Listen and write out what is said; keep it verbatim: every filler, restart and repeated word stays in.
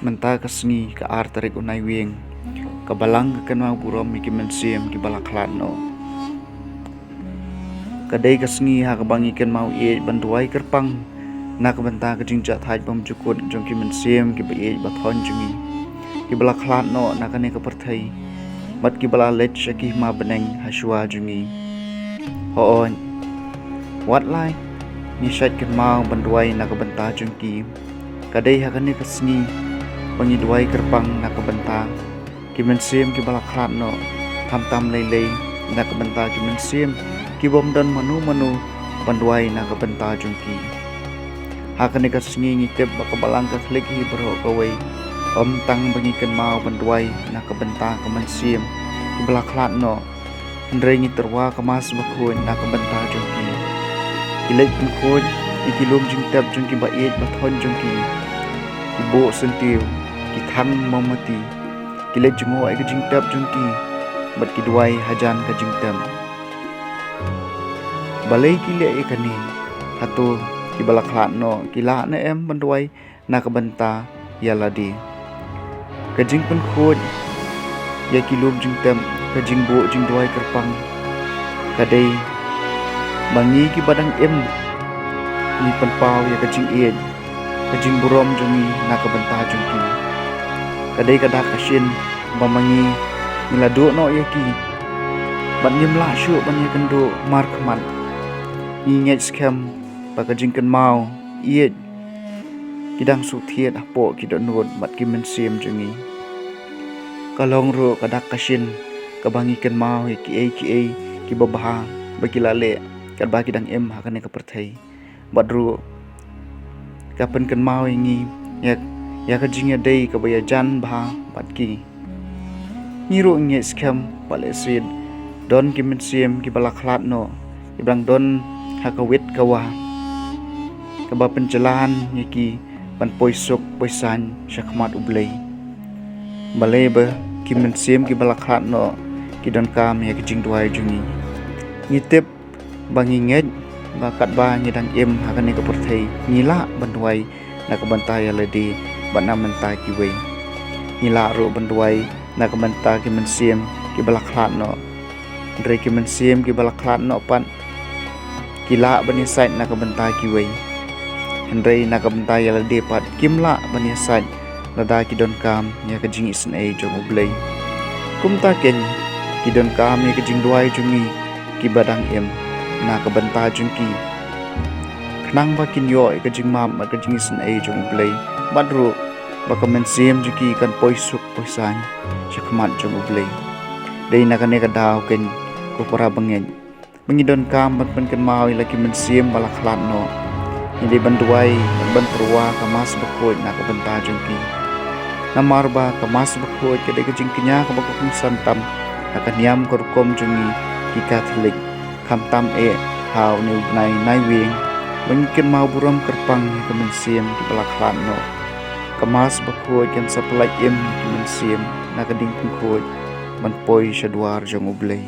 Mynta ka sngi ka ar tarik u Naiwieng, ka Balang ka kynmaw burom ïa ki mynsiem kiba la khlad noh. Ka dei ka sngi ha kaba ngi kynmaw ïeit ban duwai kyrpang na ka bynta ka jingjahthait bymjukut jong ki mynsiem kiba ïeit ba thoiñ jong ngi, kiba la khlad noh na kane ka pyrthei, bad kiba la leit sha ki hima bneng ha shuwa jong ngi. Hooid, wat la ngi shait kynmaw ban duwai na ka bynta jong ki, ka dei ha kane ka sngi ba ngi duwai kyrpang na ka bynta ki mynsiem kiba la khlad noh, khamtam lei lei na ka bynta ki mynsiem ki bym don mano mano ban duwai na ka bynta jong ki. Ha kane ka sngi ngi tip ba ka Balang Katholik hi baroh kawei, ym tang ba ngi kynmaw ban duwai na ka bynta ka mynsiem kiba la khlad noh, hynrei ngi tyrwa ka Mass Bakhuid na ka bynta jong ki. Ki leit pynkhuid ïa ki lum jingtep jong kiba ïeit ba thoiñ jong ki. Ki buh syntiew, ki thang mombati, ki leit jngoh ïa ka jingtep jong ki, bad ki duwai hajan ka jingtep. Balei ki leh ïa kane? Hato kiba la khlad noh ki lah ne em ban duwai na ka bynta ïa lade? Ka jingpynkhuid ïa ki lum jingtep, ka jingbuh jingduwai kyrpang, ka dei ba ngi kiba dang im ngi pynpaw ïa ka jingïeit, ka jingburom jong ngi na ka bynta jong ki. Ka dei ka dak ka shin ba ma ngi ngi la duh noh ïa ki, bad ngim lah shuh ban ïakynduh markhmat. Ngi ngeit skhem ba ka jingkynmaw ïeit ki dang shu thied hapoh ki dohnud bad ki mynsiem jong ngi. Ka long ruh ka dak ka shin kaba ngi kynmaw ïa kiei kiei kiba bha ba ki la leh katba ki dang im ha kane ka pyrthei. Bad ruh ka pynkynmaw ïa ngi ïa, ïa ka jingïadei kaba ïajan bha bad ki. Ngi ruh ngi ngeit skhem ba lehse don ki mynsiem kiba la khlad noh, kiba dang don ha ka wit ka wah, kaba pynjlan ïa ki ban poi suk poi saiñ sha khmat U Blei. Balei ba ki mynsiem kiba la khlad noh ki donkam ïa ka jingduwai jong ngi? Ngi tip ba ngi ngeit ba katba ngi dang im ha kane ka pyrthei ngi lah ban duwai na ka bynta ïa lade bad na ka bynta kiwei. Ngi lah ruh ban duwai na ka bynta ki mynsiem kiba la khlad noh. Hynrei ki mynsiem kiba la khlad noh pat ki lah ban ïasaid na ka bynta kiwei, hynrei na ka bynta ïa lade pat kim lah ban ïasaid lada ki donkam ïa ka jingisynei jong U Blei. Kumta keiñ ki donkam ïa ka jingduwai jong ngi kiba dang im na ka bynta jong ki, khnang ba kin ïoh ïa ka jingmap bad ka jingisynei jong U Blei, bad ruh ba ka mynsiem jong ki kan poi suk poi saiñ sha khmat jong U Blei. Dei na kane ka daw keiñ ko para bangeit ba ngi donkam ban pynkynmaw ïa la ki mynsiem ba la khlad noh. Ngi dei ban duwai bad ban tyrwa ka Mass Bakhuid na ka bynta jong ki. Namar ba ka Mass Bakhuid ka dei ka jingkñia kaba kongsan tam ha ka niam ka rukom jong ngi ki Katholik, khamtam eh ha une u bnai Naiwieng ba ngi kynmaw burom kyrpang ïa ka mynsiem kiba la khlad noh. Ka Mass Bakhuid kan sa pyllait im ïa ki mynsiem na ka diengpynkhuid ban poi sha dwar jong U Blei.